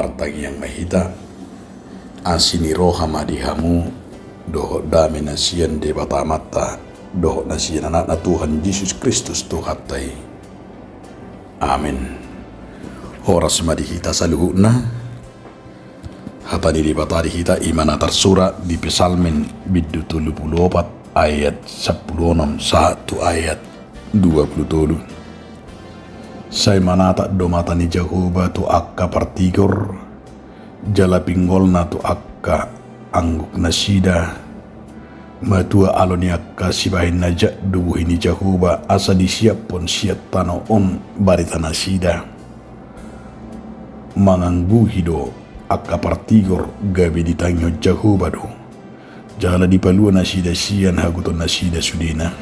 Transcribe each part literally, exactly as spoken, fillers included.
Martangiang ma hita. Asi ni roha ma di hamu, dohot dame na sian Debata Amanta, dohot na sian Anakna Tuhan Jesus Kristus Tuhanta i. Amen. Horas ma di hita saluhutna. Hata ni Debata di hita i ma na tarsurat di Psalmen bindu tolu pulu opat ayat sampulu onom sahat tu ayat dua pulu tolu. Sai manatap do mata ni Jahowa tu angka partigor, jala pinggolna tu angka angguknasida. Matua alo ni angka sibahen na jat do bohi ni Jahowa, asa disiaphon sian tano on baritanasida. Mangangguhi do angka partigor, gabe ditangihon Jahowa do. Jala dipalua nasida sian hagogoonnasida sudena.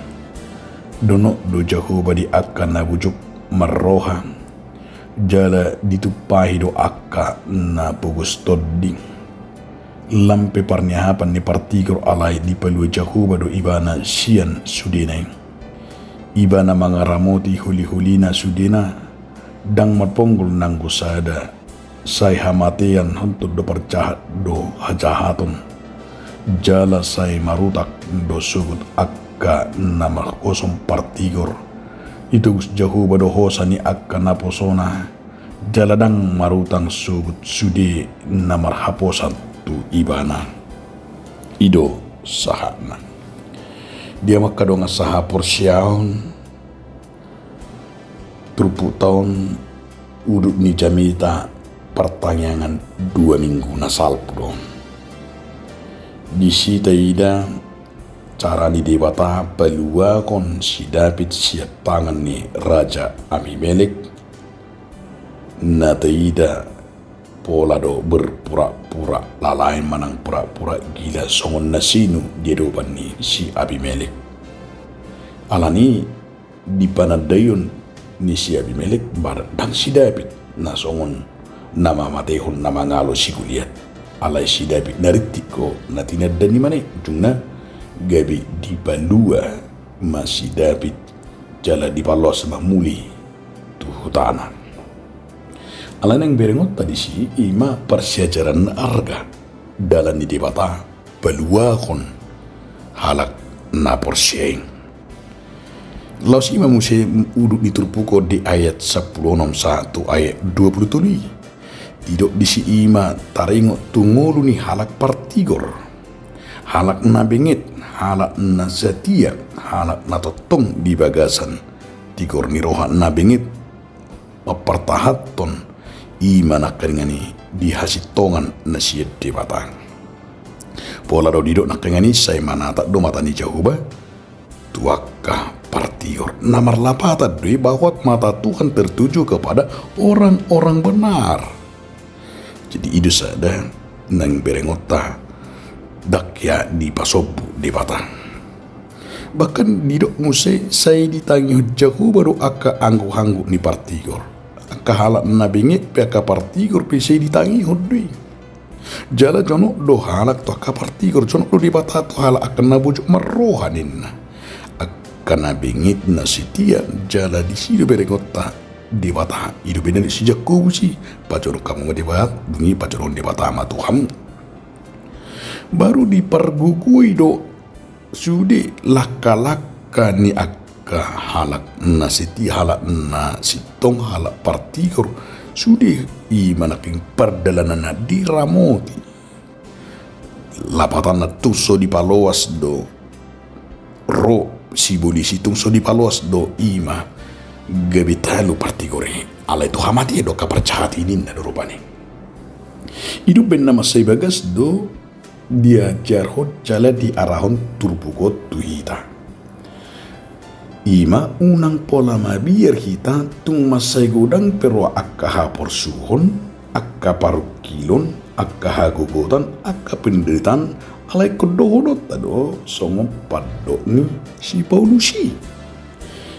Donok do Jahowa di angka na bujung marroha, jala ditumpahi do angka na pogos tondi. Lam pe parniahapan ni partigor, alai dipalua Jahowa do ibana sian sudena i. Ibana mangaramoti holiholina sudena, ndang marponggol nanggo sada. Sai hamatean honton do parjahat do hajahaton, jala sai marutang do sogot angka na marhosom partigor. Itogos Jahowa do hosa ni angka naposona, jala ndang marutang sogot sude na marhaposan tu ibana. I do sahatna. Di hamu angka dongan sahaporseaon, turpukta on, udut ni jamita partangiangan dua minggu na salpu do on. Disi taida cara ni Debata paluahon si David sian tangan ni Raja Abimelek. Na taida pola do berpura-pura lalai manang pura-pura gila songon na sinu di adopan ni si Abimelek. Alani i, di panandaion ni si Abimelek, ba ndang si David na songon na mamatehon na mangalo si Goliat. Alai si David na rintik do, na tinanda ni mane, ujungna gabe dipalua ma si David, jala dipaloas ma muli tu hutana. Alai naeng berengonta disi, i ma parsiajaran na arga, dalan ni Debata paluahon halak na porsea i. Laos i ma muse udut ni turpuk on di ayat sampulu onom sahat tu ayat dua pulu tolu i. Didok disi i ma taringot tu ngolu ni halak partigor, halak na benget, halak na satia, halak na tongtong di bagasan tigor ni roha na benget, mampartahanhon i ma nangkaningan i di hasintongan na sian Debata. Pola do didok nangkaningan i, sai manatap do mata ni Jahowa tu angka partigor. Na marlapatan do i, bahwa mata Tuhan tertuju kepada orang-orang benar. Jadi i do sada naeng berengonta, ndang hea dipasombu Debata. Bahkan didok muse, sai ditangihon Jahowa do angka angguk-angguk ni partigor. Angka halak na benget pe, angka partigor pe sai ditangihon do i. Jala jonok do halak tu angka partigor, jonok do Debata tu halak angka na bujung marroha ninna. Angka na benget na setia, jala disi do berengonta Debata. I do binaen ni si Jakobus i, pajonok hamu ma Debata, dung i pajonok Debata ma tu hamu. Baru dipargogoi do sude langka-langka ni angka halak na setia, halak na sintong, halak partigor. Sude i ma nangkin pardalananna diramoti. Lapatanna tung so dipaloas do ro sibolis i, tung so dipaloas do i ma gabe talu partigor i. Alai tu hamatean do angka parjahat i ninna do rupani. I do umbahen na mansai bagas do diajarhon jala diarahon turpuk on tu hita. I ma unang pola mabiar hita tung mansai godang pe ro angka haporsuhon, angka parungkilon, angka hagogotan, angka penderitaan, alai ingkon dohononta do songon pandok ni si Paulus i.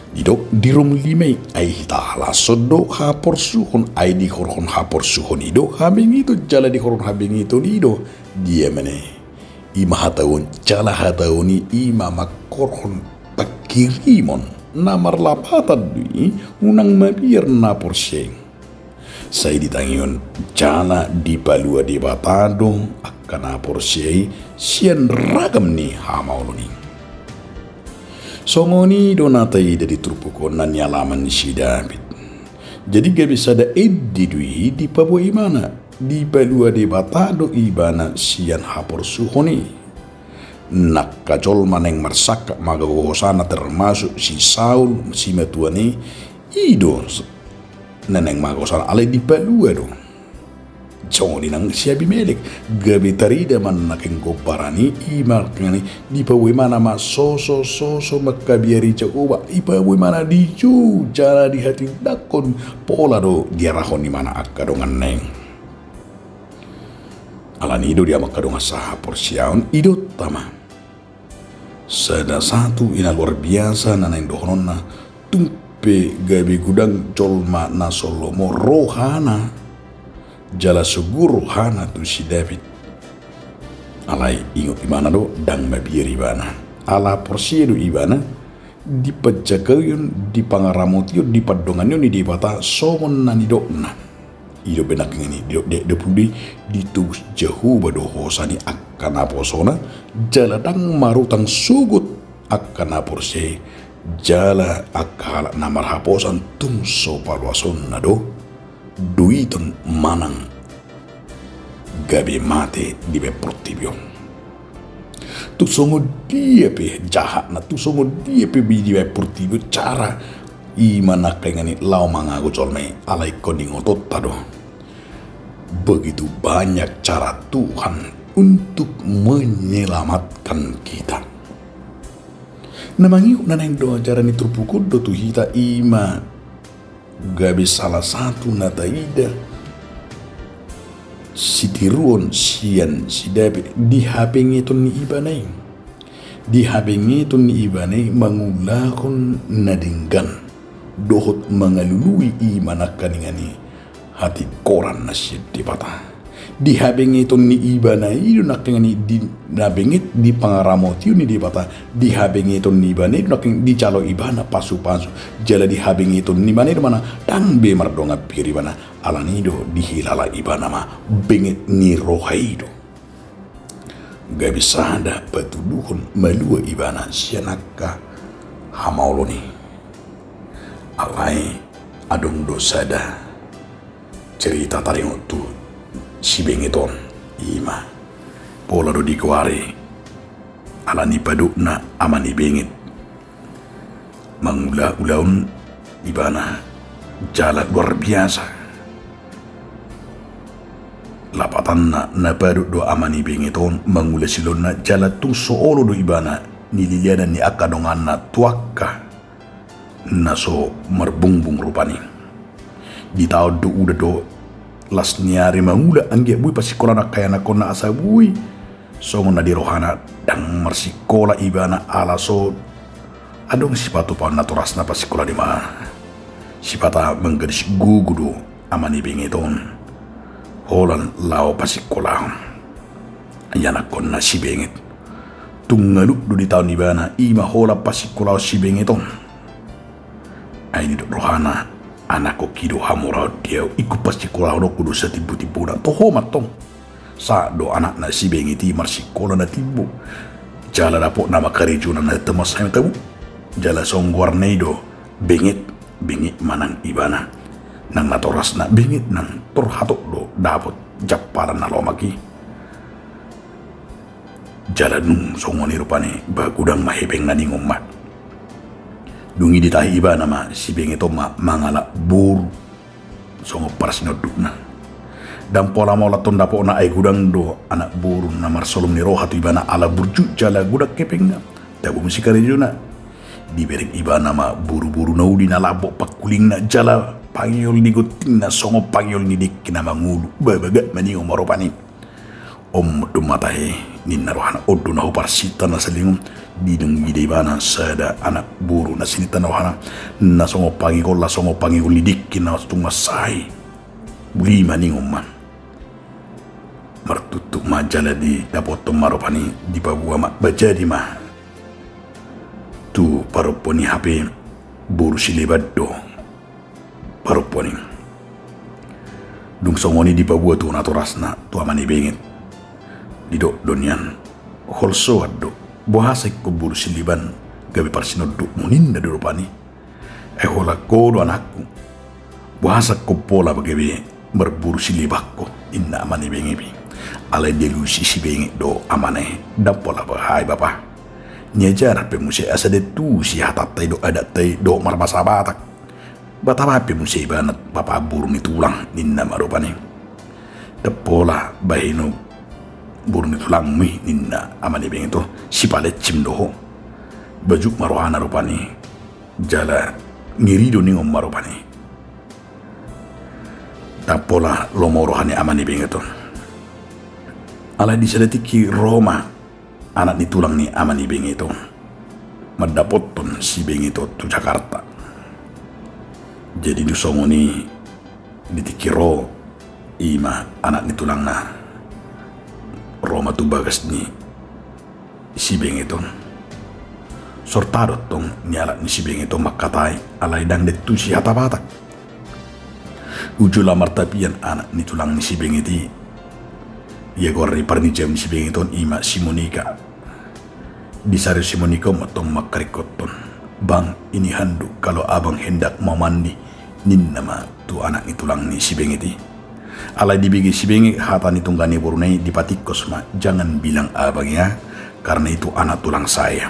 Didok di Rom lima i, ai hita halashon do haporsuhon, ai dihorhon haporsuhon i do habengeton, jala dihorhon habengeton i do, dia mene, i ma hataon, jala hataon i, i ma manghorhon pangkirimon. Na marlapatan do i, unang mabiar na porsea i. Sai ditangihon jala dipalua Debata do angka na porsea i sian ragam ni hamaolon i. Songon i do na taida di turpuk on na nialaman ni si David. Jadi gabe sada endi do i dipaboa ibana, dipalua Debata do ibana sian haporsuhon i. Angka jolma naeng marsangkap manghagogo hosana termasuk si Saul simatuana i, i do na naeng manghagogo hosana alai dipalua do. Songon i nang si Abimelek, gabe tarida ma nangkin gombaran i, i ma nangkin i dipaboa ibana ma sosososo manghabiari Jahowa, dipaboa ibana dijou jala dihatindangkon, pola do diarahon ibana angka donganna i. Alani i do di hamu angka dongan sahaporseaon, idaonta ma sada satu i na luar biasa na naeng dohononna, tung pe gabe godang jolma na so lomo rohana jala sogo rohana tu si David. Alai ingot ibana do, ndang mabiar ibana. Ala porsea do ibana, dipanjagaon, dipangaramotion, dipandonganion ni Debata songon na nidokna. I do be nangkin i, didok di ayat dua pulu i, ditobus Jahowa do hosa ni angka naposona, jala ndang marutang sogot angka na porsea i, jala angka halak na marhaposan tung so paluasonna do duiton manang gabe mate dibaen portibi on. Tung songon dia pe jahatna, tung songon dia pe dibaen portibi on cara, i ma nangkin i laho mangago jolma i, alai ingkon ingotonta do, begitu banyak cara Tuhan untuk menyelamatkan kita. Na mangihuthon na naeng dohot ajaran ni turpuk on do tu hita, i ma gabe salah satu na taida sitiruon sian si David di habengeton ni ibana i. Di habengeton ni ibana i mangulahon na denggan dohot mangalului i ma nangkin i hatingkoran na sian Debata. Di habengeton ni ibana i do nangkin i di na benget dipangaramotion ni Debata, di habengeton ni ibana i do nangkin dijalo ibana pasupasu, jala di habengeton ni ibana i do manang ndang be mardongan biar ibana, alani i do dihilala ibana ma benget ni roha i do. Gabe sada patuduhon malua ibana sian angka hamaolon i. Alai adong do sada cerita taringot tu si benget on, i ma pola do digoari ala ni padokna ama ni benget. Mangula ulaon ibana jala luar biasa. Lapatanna na padok do ama ni benget on mangula siulaonna jala tung so olo do ibana nililianan ni angka donganna tu angka na so marbungbung rupani. Di taon do uda do las ni ari mangula anggiat boi pasikolaan angka ianakkonna asa boi songon na di rohana, ndang marsikola ibana ala so adong sipatupaon natorasna pasikolaan ibana. Sipata manggadis gogo do ama ni benget on holan laho pasikolahon ianakkonna si benget. Tung ngaluk do di taon ibana i ma holan pasikolahon si benget on. Ai didok rohana, anakkonki do hamoraon di ahu, ingkon pasikolahononku do satimbotimbona, toho ma antong. Sahat do anakna si benget i marsikola na timbo. Jala dapotna ma karejona na tama sai ma tabu. Jala songon goarna i do benget, benget manang ibana. Nang natorasna benget nang tor hatop do dapot jampalan na lomak i. Jala dung songon i rupani ba godang ma hepengna ningon ma. Dung i ditahi ibana ma si benget on ma mangalap boru songon parsinondukna. Ndang pola mauliate dapotna ai godang do anak boru na marsolom ni roha tu ibana ala burju jala godang hepengna. Tabu muse karejona. Dibereng ibana ma boruboru na uli na lambok pangkulingna jala pangeol ni gontingna songon pangeol ni dengke na mangolu. Ba bagak ma ningon ma rupani. On do ma tahe ninna rohana, on do na huparsinta na saleleng on. Dung i didok ibana sada anak boru na sininta ni rohana na songon pangeolna songon pangeol ni dengke na tung mansai. Uli ma ningon ma. Martuktuk ma jala didapothon ma rupani, dipaboa ma, ba jadi ma. Tu parompuan i hape boru sileban do parompuan i. Dung songon i dipaboa tu natorasna tu ama ni benget. Didok do nian, holsoan do, boasa ingkon boru Sileban gabe parsinondukmu, ninna do rupani. Ai holan ho do anakku, boasa ingkon pola gabe marboru Sileban ho, ninna ama ni benget i. Alai dialusi si benget do amana i, ndang pola bahai bapa. Niajaran pe muse asa diantusi hatanta i dohot adatta i dohot marmasa Batak. Ba tabaen pe muse ibana bapa boru ni tulang, ninna ma rupani. Ndang pola bahen ho boru ni tulangmu i, ninna ama ni benget on, sipaletsim do ho. Bajuk ma rohana rupani. Jala ngeri do ninna on ma rupani. Ndang pola lomo roha ni ama ni benget on. Alai di sada tingki ro ma anak ni tulang ni ama ni benget on mandapothon si benget on tu Jakarta. Jadi dung songon i di tingki ro i ma anak ni tulangna ro ma tu bagas ni si benget on. Sorta do tong nialap ni si benget on mangkatai, alai ndang diantusi hata Batak. Uju lam martapian anak ni tulang ni si benget i, ia goar ni parnijam ni si benget on i ma si Monika. Disarihon si Monika on ma tong mangkaringkothon. Bang, ini handuk kalau abang hendak mau mandi, ninna ma tu anak ni tulang ni si benget i. Alai dibege si benget hata ni tungga ni boruna i, dipatingkos ma, jangan bilang abang ya, karena itu anak tulang saya.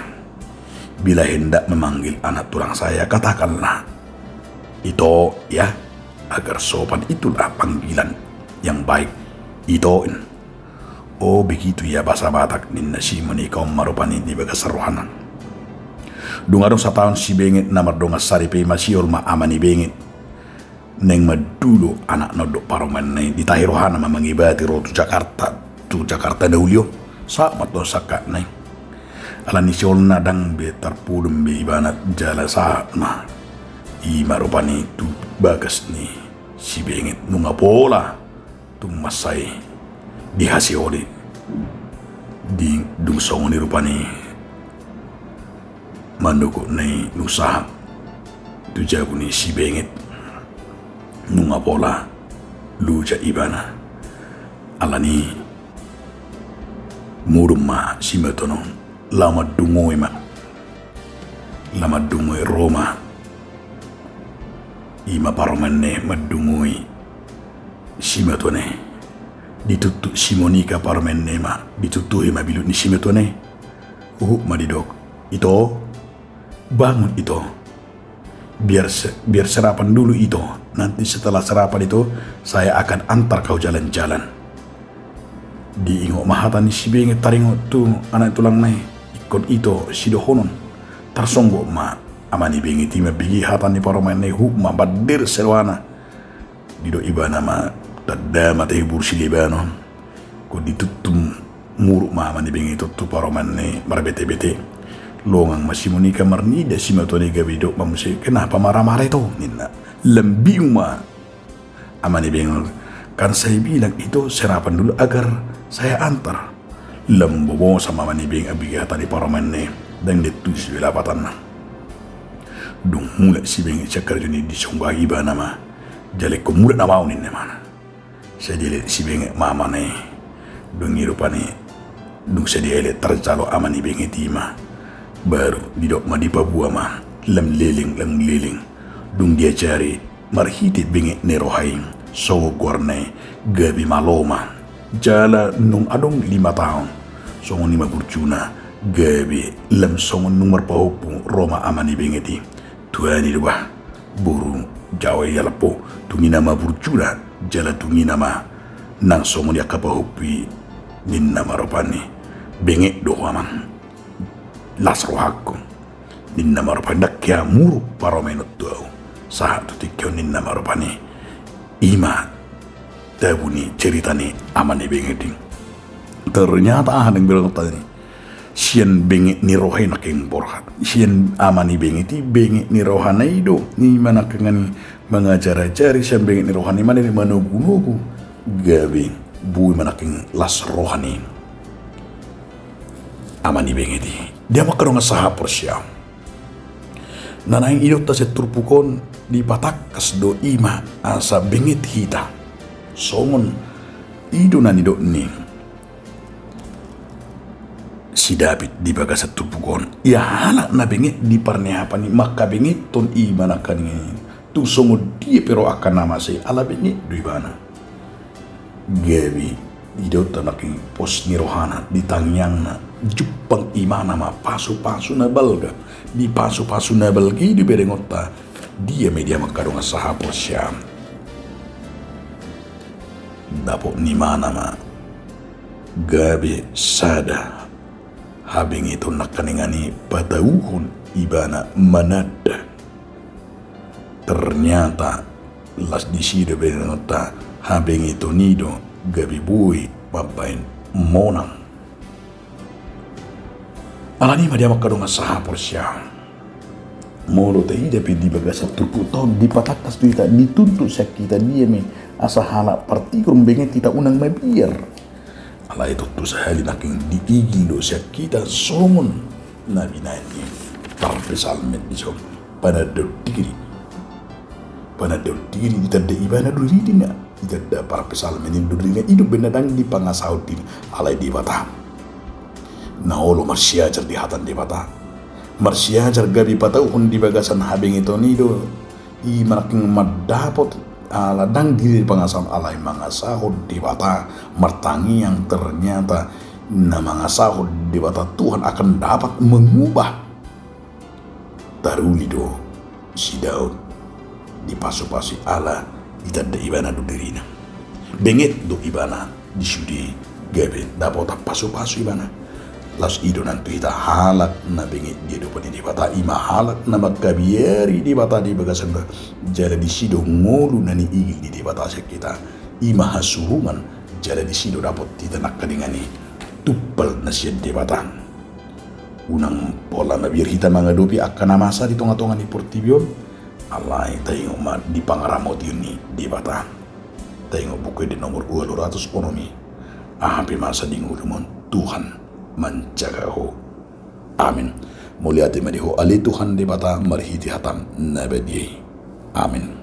Bila hendak memanggil anak tulang saya, katakanlah ito ya, agar sopan, itulah panggilan yang baik, ito, in. Oh, begitu ya bahasa Batak, ninna si Monika on ma rupani di bagasan rohana. Dung adong sataon si benget na mardongan saripe i, masihol ma ama ni benget. Naeng mandulu anakna on dohot parumaenna i, ditahi rohana ma mangibati ro tu Jakarta, tu Jakarta na uli on. Sahat ma tong sangkapna i. Alani siolna ndang be tarpudun be ibana jala sahat ma i ma rupani tu bagas ni si benget, nunga pola tung mansai dihasiholi. Dung songon i rupani mandohot na i nunga sahat tu jabu ni si benget, nunga pola loja ibana. Alani muruk ma simatuana on, laho mandungoi ma. Laho mandungoi, ro ma i ma parumaenna i mandungoi simatuana i. Dituntut si Monika parumaenna i ma, dituntuhi ma bilut ni simatuana i. Huhut ma didok, ito, bangun ito. Biar se-, biar sarapan dulu ito. Nanti setelah sarapan itu, saya akan antar kau jalan-jalan. Diingot ma hata ni si benget taringot tu anak ni tulangna i, ingkon ito sidohonon. Tarsonggot ma ama ni benget i mambege hata ni parumaenna i, huhut ma mandere rohana. Didok ibana ma, tanda ma tahe boru Sileban on. Ingkon ditutu muruk ma ama ni benget on tu parumaenna i marbete-bete. Longang ma si Monika marnida simatuana i, gabe didok ma muse, kenapa marah-marah ito, ninna. Lam bingung ma ama ni benget on. Kan saya bilang ito sarapan dulu agar saya antar. Lam bobosan ma ama ni benget ambege hata ni parumaenna i, ndang diantusi be lapatanna. Dung mulak si benget sian karejona i, disonggahi ibana ma. Jala ingkon mulak nama au, ninna ibana. Sai dielek si benget ma amana i. Dung i rupani, dung sai dielek tarjalo ama ni benget i ma, baru didok ma, dipaboa ma, lam leleng, lam leleng. Dung diajari marhite benget ni roha i, songon goarna i, gabe malo ma. Jala nunga adong lima taon, songon i ma burjuna, gabe lam songon nunga marpahompu. Ro ma ama ni benget i. Tuani do bah, boru Jawa i alap ho, tung i nama burjuna, jala tung i nama nang songon i angka pahompu i, ninna ma rupani. Benget do ho amang, las rohangku, ninna ma rupani, ndang hea muruk parumaen on tu ahu. Sahat tu tingki on, ninna ma rupani. I ma tabu ni cerita ni ama ni benget i. Ternyata aha naeng berang tadi, sian benget ni roha i nangkin borhat. Sian ama ni benget i, benget ni rohana i do, i ma nangkin mangajar-ajari, sian benget ni rohana i ma na manogu-nogu, gabe boi ma nangkin las roha ni ama ni benget i. Dia ma angka dongan sahaporseaon. Na naeng idaonta sian turpuk on, dipatangkas do i ma asa benget hita. Songon i do na nidok ni si David di bagasan turpuk on. Ia halak na benget di parniapan i mangkabengeton i manangkaningan i. Tung songon dia pe ro angka na masa i ala benget do ibana. Gabe didohon nangkin pos ni rohana, di tangiangna, jumpang imana ma pasupasu na balga. Di pasupasu na balga i do berengonta. Dia ma i di hamu angka dongan sahaporseaon. Dapot ni imana ma gabe sada habengeton nangkaningan i patauhon ibana mananda. Ternyata las disi do berengonta habengeton i do gabe boi mambahen monang. Alani i ma di hamu angka dongan sahaporseaon. Molo taida pe di bagasan turpukta on dipatangkas tu hita, dituntut sian hita dia ma i asa halak partigor, umbenget hita unang mabiar. Alai tontu sahali nangkin diigil do sian hita songon na binahen ni parpsalmen dison. Panandaon diri. Panandaon diri, ditanda ibana do dirina. Ditanda parpsalmen i do dirina. I do umbahen na ndang dipangasahon diri. Alai Debata. Na olo marsiajar di hata ni Debata. Marsiajar gabe patauhon di bagasan habengeton i do. I manangkin mandapot ala ndang diri dipangasahon alai mangasahon Debata, martangiang ternyata na mangasahon Debata Tuhan akan dapat mengubah. Taruli do si Daud dipasupasu ala ditanda ibana do dirina. Benget do ibana. Di sude gabe dapotan pasupasu ibana. Laos i do nang tu hita halak na benget di adopan ni Debata, i ma halak na mangkabiari Debata di bagasan na jala disi do ngolu na niigil ni Debata sian hita. I ma hasurungan jala disi do dapot hita nangkaningan i tumpal na sian Debata. Unang pola mabiar hita mangadopi angka na masa di tongatonga ni portibi on. Alai taingot ma di pangaramotion ni Debata. Taingot Buku Ende nomor ualu ratus onom i. Aha pe masa di ngolum on Tuhan manjaga ho. Amin. Mauliate ma di Ho ale Tuhan Debata marhite hataM na badia i. Amin.